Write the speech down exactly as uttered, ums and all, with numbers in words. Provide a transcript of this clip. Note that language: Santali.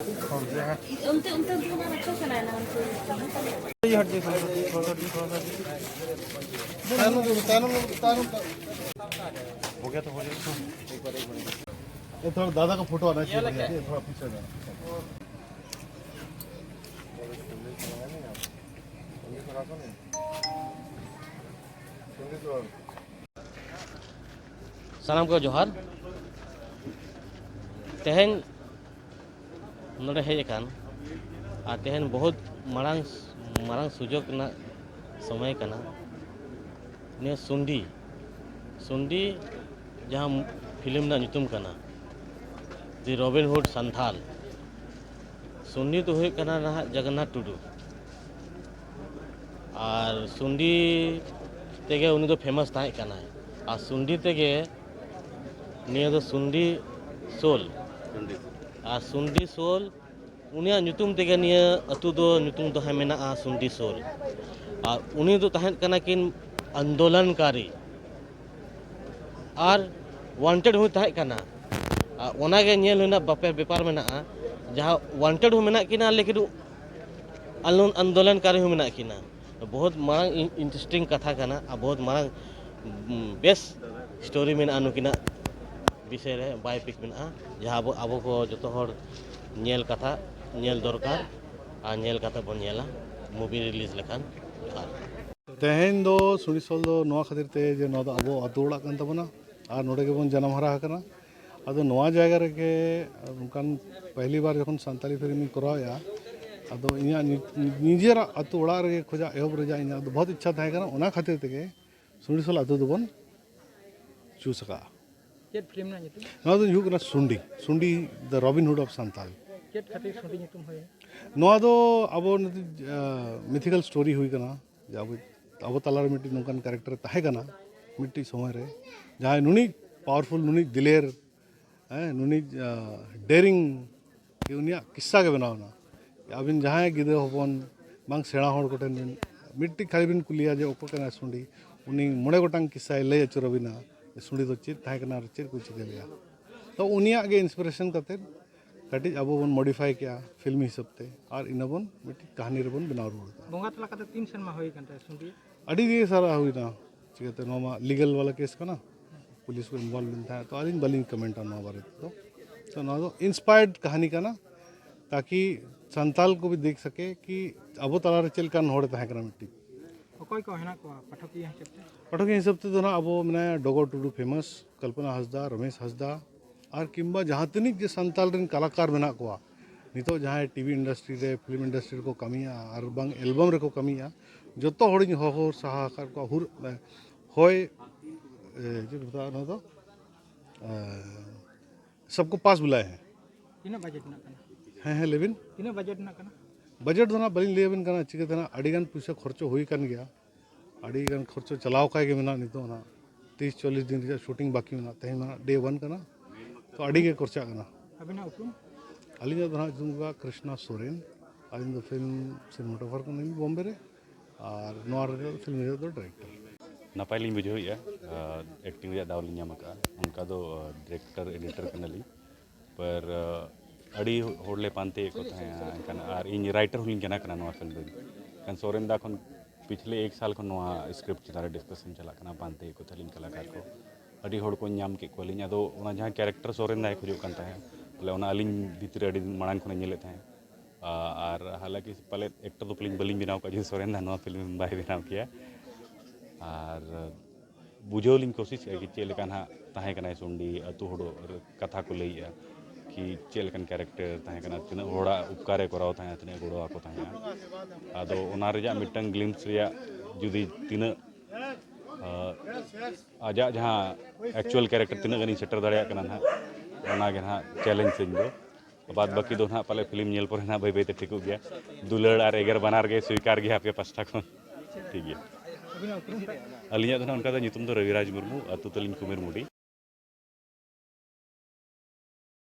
ᱚᱱᱛᱮ, ᱚᱱᱛᱮ ᱫᱚ ᱚᱱᱟ ᱨᱟᱪᱟ ᱪᱟᱞᱟᱣ ᱮᱱᱟ, ᱚᱱᱛᱮ᱾ ᱦᱚᱴ ᱡᱮ, ᱦᱚᱴ ᱡᱮ, ᱦᱚᱴ ᱡᱮ, ᱦᱚᱴ ᱡᱮ᱾ ᱛᱟᱭᱱᱚᱢ ᱨᱮ, ᱛᱟᱭᱱᱚᱢ ᱨᱮ, ᱛᱟᱭᱱᱚᱢ ᱨᱮ᱾ हो गया तो हो गया। ये थोड़ा दादा का फोटो आना चाहिए, थोड़ा पीछे जाना। ᱥᱟᱱᱟᱢ ᱠᱚ ᱡᱚᱦᱟᱨ᱾ ᱛᱮᱦᱮᱧ ᱱᱚᱰᱮ ᱦᱮᱡ ᱟᱠᱟᱱ ᱟᱨ ᱛᱮᱦᱮᱧ ᱵᱚᱦᱩᱛ ᱢᱟᱨᱟᱝ, ᱢᱟᱨᱟᱝ ᱥᱩᱡᱳᱜᱽ ᱨᱮᱱᱟᱜ ᱥᱚᱢᱚᱭ ᱠᱟᱱᱟ᱾ ᱱᱤᱭᱟᱹ ᱥᱩᱱᱰᱤ, ᱥᱩᱱᱰᱤ ᱡᱟᱦᱟᱸ ᱯᱷᱤᱞᱢ ᱨᱮᱱᱟᱜ ᱧᱩᱛᱩᱢ ᱠᱟᱱᱟ The Robin Hood ᱥᱟᱱᱛᱷᱟᱞ, ᱥᱩᱱᱰᱤ ᱫᱚ ᱦᱩᱭᱩᱜ ᱠᱟᱱᱟ ᱱᱟᱦᱟᱜ ᱡᱚᱜᱚᱱᱱᱟᱛᱷ ᱴᱩᱰᱩ᱾ ᱟᱨ ᱥᱩᱱᱰᱤ ᱛᱮᱜᱮ ᱩᱱᱤ ᱫᱚ ᱯᱷᱮᱢᱟᱥ ᱛᱟᱦᱮᱸ ᱠᱟᱱᱟᱭ᱾ ᱟᱨ ᱥᱩᱱᱰᱤ ᱛᱮᱜᱮ ᱱᱤᱭᱟᱹ ᱫᱚ ᱥᱩᱱᱰᱤ ᱥᱳᱞ᱾ ᱟᱨ ᱥᱩᱱᱰᱤ ᱥᱳᱞ, ᱩᱱᱤᱭᱟᱜ ᱧᱩᱛᱩᱢ ᱛᱮᱜᱮ ᱱᱤᱭᱟᱹ ᱟᱹᱛᱩ ᱫᱚ ᱧᱩᱛᱩᱢ ᱫᱚ ᱦᱮᱸ ᱢᱮᱱᱟᱜᱼᱟ ᱥᱩᱱᱰᱤ ᱥᱳᱞ᱾ ᱟᱨ ᱩᱱᱤ ᱫᱚ ᱛᱟᱦᱮᱸ ᱠᱟᱱᱟ ᱠᱤᱱ ᱟᱱᱫᱳᱞᱚᱱᱠᱟᱨᱤ᱾ ᱟᱨ ᱣᱟᱱᱴᱮᱰ ᱦᱚᱸ ᱛᱟᱦᱮᱸ ᱠᱟᱱᱟ᱾ ᱟᱨ ᱚᱱᱟᱜᱮ ᱧᱮᱞ ᱨᱮᱱᱟᱜ ᱵᱟᱯᱮ-, ᱵᱮᱯᱟᱨ ᱢᱮᱱᱟᱜᱼᱟ, ᱡᱟᱦᱟᱸ ᱣᱟᱱᱴᱮᱰ ᱦᱚᱸ ᱢᱮᱱᱟᱜ ᱠᱤᱱᱟ, ᱞᱮᱠᱤᱱ ᱟᱱᱫᱳᱞᱚᱱ-, ᱟᱱᱫᱳᱞᱚᱱᱠᱟᱨᱤ ᱦᱚᱸ ᱢᱮᱱᱟᱜ ᱠᱤᱱᱟ᱾ ᱵᱚᱦᱩᱛ ᱢᱟᱨᱟᱝ ᱤᱱ-, ᱤᱱᱴᱟᱨᱮᱥᱴᱤᱝ ᱠᱟᱛᱷᱟ ᱠᱟᱱᱟ ᱟᱨ ᱵᱚᱦᱩᱛ ᱢᱟᱨᱟᱝ, ᱩᱢ, ᱵᱮᱥ ᱥᱴᱳᱨᱤ ᱢᱮᱱᱟᱜᱼᱟ ᱱᱩᱠᱤᱱᱟᱜ ᱵᱤᱥᱚᱭ ᱨᱮ, ᱵᱟᱭᱳᱯᱤᱠ ᱢᱮᱱᱟᱜᱼᱟ, ᱡᱟᱦᱟᱸ ᱟᱵᱚ, ᱟᱵᱚ ᱠᱚ ᱡᱚᱛᱚ ᱦᱚᱲ ᱧᱮᱞ ᱠᱟᱛᱷᱟ, ᱧᱮᱞ ᱫᱚᱨᱠᱟᱨ ᱟᱨ ᱧᱮᱞ ᱠᱟᱛᱮ ᱵᱚᱱ ᱧᱮᱞᱟ ᱢᱩᱵᱷᱤ ᱨᱤᱞᱤᱡᱽ ᱞᱮᱠᱷᱟᱱ᱾ ᱡᱚᱦᱟᱨ᱾ ᱛᱮᱦᱮᱧ ᱫᱚ ᱥᱩᱱᱰᱤ ᱥᱳᱞ ᱫᱚ ᱱᱚᱣᱟ ᱠᱷᱟᱹᱛᱤᱨ ᱛᱮ ᱡᱮ ᱱᱚᱣᱟ ᱫᱚ ᱟᱵᱚ ᱟᱹᱛᱩ ᱚᱲᱟᱜ ᱠᱟᱱ ᱛᱟᱵᱚᱱᱟ ᱟᱨ ᱱᱚᱰᱮ ᱜᱮᱵᱚᱱ ᱡᱟᱱᱟᱢ ᱦᱟᱨᱟ ᱟᱠᱟᱱᱟ᱾ ᱟᱫᱚ ᱱᱚᱣᱟ ᱡᱟᱭᱜᱟ ᱨᱮᱜᱮ ᱚᱱᱠᱟᱱ ᱯᱟᱹᱦᱞᱤ ᱵᱟᱨ ᱡᱚᱠᱷᱚᱱ ᱥᱟᱱᱛᱟᱲᱤ ᱯᱷᱤᱞᱢᱤᱧ ᱠᱚᱨᱟᱣᱮᱫᱼᱟ, ᱟᱫᱚ ᱤᱧᱟᱹᱜ ᱱᱤ-, ᱱᱤᱡᱮᱨᱟᱜ ᱟᱹᱛᱩ ᱚᱲᱟᱜ ᱨᱮᱜᱮ ᱠᱷᱚᱡᱟᱜ ᱮᱦᱚᱵ ᱨᱮᱭᱟᱜ ᱤᱧᱟᱹᱜ ᱫᱚ ᱵᱚᱦᱩᱛ ᱤᱪᱪᱷᱟ ᱛᱟᱦᱮᱸ ᱠᱟᱱᱟ, ᱚᱱᱟ ᱠᱷᱟᱹᱛᱤᱨ ᱛᱮᱜᱮ ᱥᱩᱱᱰᱤ ᱥᱳᱞ ᱟᱹᱛᱩ ᱫᱚᱵᱚᱱ ᱪᱩᱡᱽ ᱟᱠᱟᱫᱼᱟ᱾ ᱪᱮᱫ ᱯᱷᱤᱞᱢ ᱨᱮᱱᱟᱜ ᱧᱩᱛᱩᱢ? ᱱᱚᱣᱟ ᱫᱚ ᱦᱩᱭᱩᱜ ᱠᱟᱱᱟ ᱥᱩᱱᱰᱤ, ᱥᱩᱱᱰᱤ, The Robin Hood of Santal. ᱪᱮᱫ ᱠᱷᱟᱹᱛᱤᱨ ᱥᱩᱱᱰᱤ ᱧᱩᱛᱩᱢ ᱦᱩᱭ ᱮᱱᱟ? ᱱᱚᱣᱟ ᱫᱚ ᱟᱵᱚ ᱢᱤᱛᱷᱤᱠᱮᱞ ᱥᱴᱳᱨᱤ ᱦᱩᱭ ᱠᱟᱱᱟ, ᱡᱮ ᱟᱵᱚ, ᱟᱵᱚ ᱛᱟᱞᱟᱨᱮ ᱢᱤᱫᱴᱤᱡ ᱱᱚᱝᱠᱟᱱ ᱠᱮᱨᱮᱠᱴᱟᱨ ᱛᱟᱦᱮᱸ ᱠᱟᱱᱟ ᱢᱤᱫᱴᱤᱡ ᱥᱚᱢᱚᱭ ᱨᱮ, ᱡᱟᱦᱟᱸᱭ ᱱᱩᱱᱤᱡ ᱯᱟᱣᱟᱨᱯᱷᱩᱞ, ᱱᱩᱱᱤᱡ ᱫᱤᱞᱮᱨ, ᱦᱮᱸ, ᱱᱩᱱᱤᱡ, ᱟᱸ, ᱰᱮᱨᱤᱝ ᱜᱮ ᱩᱱᱤᱭᱟᱜ ᱠᱤᱥᱥᱟ ᱜᱮ ᱵᱮᱱᱟᱣ ᱮᱱᱟ᱾ ᱟᱹᱵᱤᱱ ᱡᱟᱦᱟᱸᱭ ᱜᱤᱫᱽᱨᱟᱹ ᱦᱚᱯᱚᱱ ᱵᱟᱝ ᱥᱮᱬᱟ ᱦᱚᱲ ᱠᱚᱴᱷᱮᱱ ᱵᱤᱱ ᱢᱤᱫᱴᱤᱡ ᱠᱷᱟᱹᱞᱤ ᱵᱤᱱ ᱠᱩᱞᱤᱭᱟ ᱡᱮ ᱚᱠᱚᱭ ᱠᱟᱱᱟᱭ ᱥᱩᱸᱰᱤ, ᱩᱱᱤ ᱢᱚᱬᱮ ᱜᱚᱴᱟᱝ ᱠᱤᱥᱥᱟᱭ ᱞᱟᱹᱭ ᱟᱹᱪᱩᱨ ᱟᱹᱵᱤᱱᱟ ᱡᱮ ᱥᱩᱸᱰᱤ ᱫᱚ ᱪᱮᱫ ᱛᱟᱦᱮᱸ ᱠᱟᱱᱟ ᱟᱨ ᱪᱮᱫ ᱠᱚ ᱪᱤᱠᱟᱹ ᱞᱮᱫᱟ᱾ ᱛᱚ ᱩᱱᱤᱭᱟᱜ ᱜᱮ ᱤᱱᱥᱯᱤᱨᱮᱥᱚᱱ ᱠᱟᱛᱮᱫ ᱠᱟᱹᱴᱤᱡ ᱟᱵᱚ ᱵᱚᱱ ᱢᱚᱰᱤᱯᱷᱟᱭ ᱠᱮᱜᱼᱟ ᱯᱷᱤᱞᱢ ᱦᱤᱥᱟᱹᱵ ᱛᱮ, ᱟᱨ ᱤᱱᱟᱹ ᱵᱚᱱ ᱢᱤᱫᱴᱤᱡ ᱠᱟᱹᱦᱱᱤ ᱨᱮᱵᱚᱱ ᱵᱮᱱᱟᱣ ᱨᱩᱣᱟᱹᱲ ᱠᱟᱜᱼᱟ᱾ ᱵᱚᱸᱜᱟ ᱛᱟᱞᱟ ᱠᱟᱛᱮ ᱛᱤᱱ ᱥᱮᱨᱢᱟ ᱦᱩᱭ ᱟᱠᱟᱱ ᱛᱟᱭᱟ ᱥᱩᱸᱰᱤ? ᱟᱹᱰᱤ ᱜᱮ ᱥᱟᱨᱟ ᱦᱩᱭᱱᱟ᱾ ᱪᱤᱠᱟᱹᱛᱮ ᱱᱚᱣᱟ ᱢᱟ ᱞᱤᱜᱟᱞ ᱵᱟᱞᱟ ᱠᱮᱥ ᱠᱟᱱᱟ, ᱯᱩᱞᱤᱥ ᱠᱚ ᱤᱱᱵᱚᱞᱵᱷ ᱞᱮᱱ ᱛᱟᱦᱮᱸᱫ, ᱛᱚ ᱟᱹᱞᱤᱧ ᱵᱟᱹᱞᱤᱧ ᱠᱚᱢᱮᱱᱴᱟ ᱱᱚᱣᱟ ᱵᱟᱨᱮ ᱛᱮᱫᱚ᱾ ᱛᱚ ᱱᱚᱣᱟ ᱫᱚ ᱤᱱᱥᱯᱟᱭᱟᱨᱰ ᱠᱟᱹᱦᱱᱤ ᱠᱟᱱᱟ, ᱛᱟᱠᱤ ᱥᱟᱱᱛᱟᱞ ᱠᱚ ᱵᱷᱤ ᱫᱮᱠᱷ ᱥᱟᱠᱮ ᱠᱤ ᱟᱵᱚ ᱛᱟᱞᱟᱨᱮ ᱪᱮᱫ ᱞᱮᱠᱟᱱ ᱦᱚᱲᱮ ᱛᱟᱦᱮᱸ ᱠᱟᱱᱟ ᱢᱤᱫᱴᱤᱡ᱾ ᱚᱠᱚᱭ ᱠᱚ ᱦᱮᱱᱟᱜ ᱠᱚᱣᱟ ᱯᱟᱴᱷᱚᱠᱤᱭᱟᱹ ᱦᱤᱥᱟᱹᱵ ᱛᱮ? ᱯᱟᱴᱷᱚᱠᱤᱭᱟᱹ ᱦᱤᱥᱟᱹᱵ ᱛᱮᱫᱚ ᱱᱟᱜ ᱟᱵᱚ ᱢᱮᱱᱟᱭᱟ ᱰᱚᱜᱚᱨ ᱴᱩᱰᱩ, ᱯᱷᱮᱢᱟᱥ ᱠᱚᱞᱯᱚᱱᱟ ᱦᱟᱸᱥᱫᱟ, ᱨᱚᱢᱮᱥ ᱦᱟᱸᱥᱫᱟ, ᱟᱨ ᱠᱤᱝᱵᱟ ᱡᱟᱦᱟᱸ ᱛᱤᱱᱟᱹᱜ ᱜᱮ ᱥᱟᱱᱛᱟᱞ ᱨᱮᱱ ᱠᱟᱞᱟᱠᱟᱨ ᱢᱮᱱᱟᱜ ᱠᱚᱣᱟ, ᱱᱤᱛᱚᱜ ᱡᱟᱦᱟᱸᱭ ᱴᱤᱵᱷᱤ ᱤᱱᱰᱟᱥᱴᱨᱤ ᱨᱮ, ᱯᱷᱤᱞᱢ ᱤᱱᱰᱟᱥᱴᱨᱤ ᱨᱮᱠᱚ ᱠᱟᱹᱢᱤᱭᱟ ᱟᱨ ᱵᱟᱝ ᱮᱞᱵᱟᱢ ᱨᱮᱠᱚ ᱠᱟᱹᱢᱤᱭᱟ, ᱡᱚᱛᱚ ᱦᱚᱲᱤᱧ ᱦᱚᱦᱚ ᱥᱟᱦᱟ ᱟᱠᱟᱫ ᱠᱚᱣᱟ᱾ ᱦᱩᱨ ᱦᱚᱭ ᱮ, ᱪᱮᱫ ᱠᱚ ᱢᱮᱛᱟᱜᱼᱟ ᱱᱚᱣᱟ ᱫᱚ, ᱮ, ᱥᱚᱵᱠᱚ ᱯᱟᱥ ᱵᱩᱞᱟᱭᱮ ᱦᱮᱸ᱾ ᱛᱤᱱᱟᱹᱜ ᱵᱟᱡᱮᱴ ᱢᱮᱱᱟᱜ ᱠᱟᱱᱟ? ᱦᱮᱸ, ᱦᱮᱸ, ᱞᱟᱹᱭ ᱵᱤᱱ᱾ ᱛᱤᱱᱟᱹᱜ ᱵᱟᱡᱮᱴ ᱢᱮᱱᱟᱜ ᱠᱟᱱᱟ? ᱵᱟᱡᱮᱴ ᱫᱚ ᱱᱟᱜ ᱵᱟᱹᱞᱤᱧ ᱞᱟᱹᱭ ᱟᱵᱤᱱ ᱠᱟᱱᱟ, ᱪᱤᱠᱟᱹᱛᱮ ᱱᱟᱜ ᱟᱹᱰᱤᱜᱟᱱ ᱯᱩᱭᱥᱟᱹ ᱠᱷᱚᱨᱪᱚ ᱦᱩᱭ ᱟᱠᱟᱱ ᱜᱮᱭᱟ, ᱟᱹᱰᱤᱜᱟᱱ ᱠᱷᱚᱨᱪᱚ ᱪᱟᱞᱟᱣ ᱟᱠᱟ ᱜᱮ ᱢᱮᱱᱟᱜᱼᱟ᱾ ᱱᱤᱛᱚᱜ ᱚᱱᱟ ᱛᱤᱨᱤᱥ ᱪᱚᱞᱞᱤᱥ ᱫᱤᱱ ᱨᱮᱭᱟᱜ ᱥᱩᱴᱤᱝ ᱵᱟᱹᱠᱤ ᱢᱮᱱᱟᱜᱼᱟ, ᱛᱮᱦᱮᱧ ᱢᱟ ᱰᱮ ᱚᱣᱟᱱ ᱠᱟᱱᱟ, ᱛᱚ ᱟᱹᱰᱤ ᱜᱮ ᱠᱷᱚᱨᱪᱟᱜ ᱠᱟᱱᱟ᱾ ᱟᱹᱵᱤᱱᱟᱜ ᱩᱯᱨᱩᱢ? ᱟᱹᱞᱤᱧᱟᱜ ᱫᱚ ᱱᱟᱜ ᱧᱩᱛᱩᱢ ᱫᱚ ᱠᱨᱤᱥᱱᱟ ᱥᱚᱨᱮᱱ, ᱟᱹᱞᱤᱧ ᱫᱚ ᱯᱷᱤᱞᱢ ᱥᱤᱱᱮᱢᱟᱴᱳᱜᱨᱟᱯᱷᱟᱨ ᱠᱟᱱᱟᱞᱤᱧ ᱵᱚᱢᱵᱮ ᱨᱮ, ᱟᱨ ᱱᱚᱣᱟ ᱨᱮᱫᱚ ᱯᱷᱤᱞᱢ ᱨᱮᱫᱚ ᱰᱟᱭᱨᱮᱠᱴᱚᱨ᱾ ᱱᱟᱯᱟᱭ ᱞᱤᱧ ᱵᱩᱡᱷᱟᱹᱣᱮᱫᱼᱟ᱾ ᱮᱠᱴᱤᱝ ᱨᱮᱭᱟᱜ ᱫᱟᱣ ᱞᱤᱧ ᱧᱟᱢ ᱟᱠᱟᱫᱼᱟ᱾ ᱚᱱᱠᱟ ᱫᱚ ᱰᱤᱨᱮᱠᱴᱚᱨ ᱮᱰᱤᱴᱚᱨ ᱠᱟᱱᱟᱞᱤᱧ, ᱯᱟᱨ ᱟᱹᱰᱤ ᱦᱚᱲᱞᱮ ᱯᱟᱱᱛᱮᱭᱮᱫ ᱠᱚ ᱛᱟᱦᱮᱸᱜᱼᱟ᱾ ᱮᱱᱠᱷᱟᱱ ᱟᱨ ᱤᱧ ᱨᱟᱭᱴᱟᱨ ᱦᱚᱸᱞᱤᱧ ᱠᱟᱱᱟ ᱠᱟᱱᱟ ᱱᱚᱣᱟ ᱯᱷᱤᱞᱢ ᱨᱮᱱ᱾ ᱮᱱᱠᱷᱟᱱ ᱥᱚᱨᱮᱱ ᱫᱟ ᱠᱷᱚᱱ ᱯᱤᱪᱷᱞᱮ ᱮᱠ ᱥᱟᱞ ᱠᱷᱚᱱ ᱱᱚᱣᱟ ᱥᱠᱨᱤᱯᱴ ᱪᱮᱛᱟᱱ ᱨᱮ ᱰᱤᱥᱠᱟᱥᱚᱱ ᱪᱟᱞᱟᱜ ᱠᱟᱱᱟ, ᱯᱟᱱᱛᱮᱭᱮᱫ ᱠᱚ ᱛᱟᱦᱮᱸᱞᱤᱧ ᱠᱟᱞᱟᱠᱟᱨ ᱠᱚ᱾ ᱟᱹᱰᱤ ᱦᱚᱲ ᱠᱚᱧ ᱧᱟᱢ ᱠᱮᱫ ᱠᱚᱣᱟᱞᱤᱧ᱾ ᱟᱫᱚ ᱚᱱᱟ ᱡᱟᱦᱟᱸ ᱠᱮᱨᱮᱠᱴᱟᱨ ᱥᱚᱨᱮᱱ ᱫᱟᱭ ᱠᱷᱚᱡᱚᱜ ᱠᱟᱱ ᱛᱟᱦᱮᱸᱫ, ᱵᱚᱞᱮ ᱚᱱᱟ ᱟᱹᱞᱤᱧ ᱵᱷᱤᱛᱨᱤ ᱨᱮ ᱟᱹᱰᱤ ᱫᱤᱱ ᱢᱟᱲᱟᱝ ᱠᱷᱚᱱᱮ ᱧᱮᱞᱮᱫ ᱛᱟᱦᱮᱸᱫ᱾ ᱟᱨ ᱦᱟᱞᱟᱸᱠᱤ ᱯᱟᱞᱮᱫ ᱮᱠᱴᱚᱨ ᱫᱚ ᱯᱟᱞᱮᱱ ᱵᱟᱹᱞᱤᱧ ᱵᱮᱱᱟᱣ ᱠᱚᱜᱼᱟ ᱡᱩᱫᱤ ᱥᱚᱨᱮᱱ ᱫᱟ ᱱᱚᱣᱟ ᱯᱷᱤᱞᱢ ᱵᱟᱭ ᱵᱮᱱᱟᱣ ᱠᱮᱭᱟ᱾ ᱟᱨ ᱵᱩᱡᱷᱟᱹᱣ ᱞᱤᱧ ᱠᱳᱥᱤᱥᱮᱜᱼᱟ ᱠᱤ ᱪᱮᱫ ᱞᱮᱠᱟ ᱱᱟᱦᱟᱜ ᱛᱟᱦᱮᱸ ᱠᱟᱱᱟᱭ ᱥᱩᱱᱰᱤ, ᱟᱹᱛᱩ ᱦᱚᱲ ᱠᱟᱛᱷᱟ ᱠᱚ ᱞᱟᱹᱭᱮᱜᱼᱟ ᱠᱤ ᱪᱮᱫ ᱞᱮᱠᱟᱱ ᱠᱮᱨᱮᱠᱴᱟᱨ ᱛᱟᱦᱮᱸ ᱠᱟᱱᱟ, ᱛᱤᱱᱟᱹᱜ ᱦᱚᱲᱟᱜ ᱩᱯᱠᱟᱨᱮ ᱠᱚᱨᱟᱣ ᱛᱟᱦᱮᱸᱫ, ᱛᱤᱱᱟᱹᱜ ᱜᱚᱲᱚ ᱟᱠᱚ ᱛᱟᱦᱮᱸᱫ᱾ ᱟᱫᱚ ᱚᱱᱟ ᱨᱮᱭᱟᱜ ᱢᱤᱫᱴᱟᱝ ᱜᱞᱤᱢᱯᱥ ᱨᱮᱭᱟᱜ ᱡᱩᱫᱤ ᱛᱤᱱᱟᱹᱜ, ᱟᱸ, ᱟᱡᱟᱜ ᱡᱟᱦᱟᱸ ᱮᱠᱪᱩᱭᱟᱞ ᱠᱮᱨᱮᱠᱴᱟᱨ ᱛᱤᱱᱟᱹᱜ ᱜᱟᱱᱤᱧ ᱥᱮᱴᱮᱨ ᱫᱟᱲᱮᱭᱟᱜ ᱠᱟᱱᱟ ᱱᱟᱦᱟᱜ, ᱚᱱᱟ ᱜᱮ ᱱᱟᱦᱟᱜ ᱪᱮᱞᱮᱧᱡᱽ ᱛᱤᱧ ᱫᱚ᱾ ᱵᱟᱫ ᱵᱟᱹᱠᱤ ᱫᱚ ᱱᱟᱦᱟᱜ ᱯᱟᱞᱮ ᱯᱷᱤᱞᱢ ᱧᱮᱞ ᱯᱚᱨᱮ ᱱᱟᱦᱟᱜ ᱵᱟᱹᱭ ᱵᱟᱹᱭ ᱛᱮ ᱴᱷᱤᱠᱚᱜ ᱜᱮᱭᱟ᱾ ᱫᱩᱞᱟᱹᱲ ᱟᱨ ᱮᱜᱮᱨ ᱵᱟᱱᱟᱨ ᱜᱮ ᱥᱣᱤᱠᱟᱨ ᱜᱮᱭᱟ ᱟᱯᱮ ᱯᱟᱥᱴᱟ ᱠᱷᱚᱱ᱾ ᱴᱷᱤᱠ ᱜᱮᱭᱟ᱾ ᱟᱹᱵᱤᱱᱟᱜ ᱩᱯᱨᱩᱢ ᱛᱟᱭ? ᱟᱹᱞᱤᱧᱟᱜ ᱫᱚ ᱱᱟᱦᱟᱜ ᱚᱱᱠᱟ ᱫᱚ ᱧᱩᱛᱩᱢ ᱫᱚ ᱨᱚᱵᱤᱨᱟᱡᱽ ᱢᱩᱨᱢᱩ, ᱟᱹᱛᱩ ᱛᱟᱹᱞᱤᱧ ᱠᱩᱢᱤᱨ ᱢᱩᱰᱤ᱾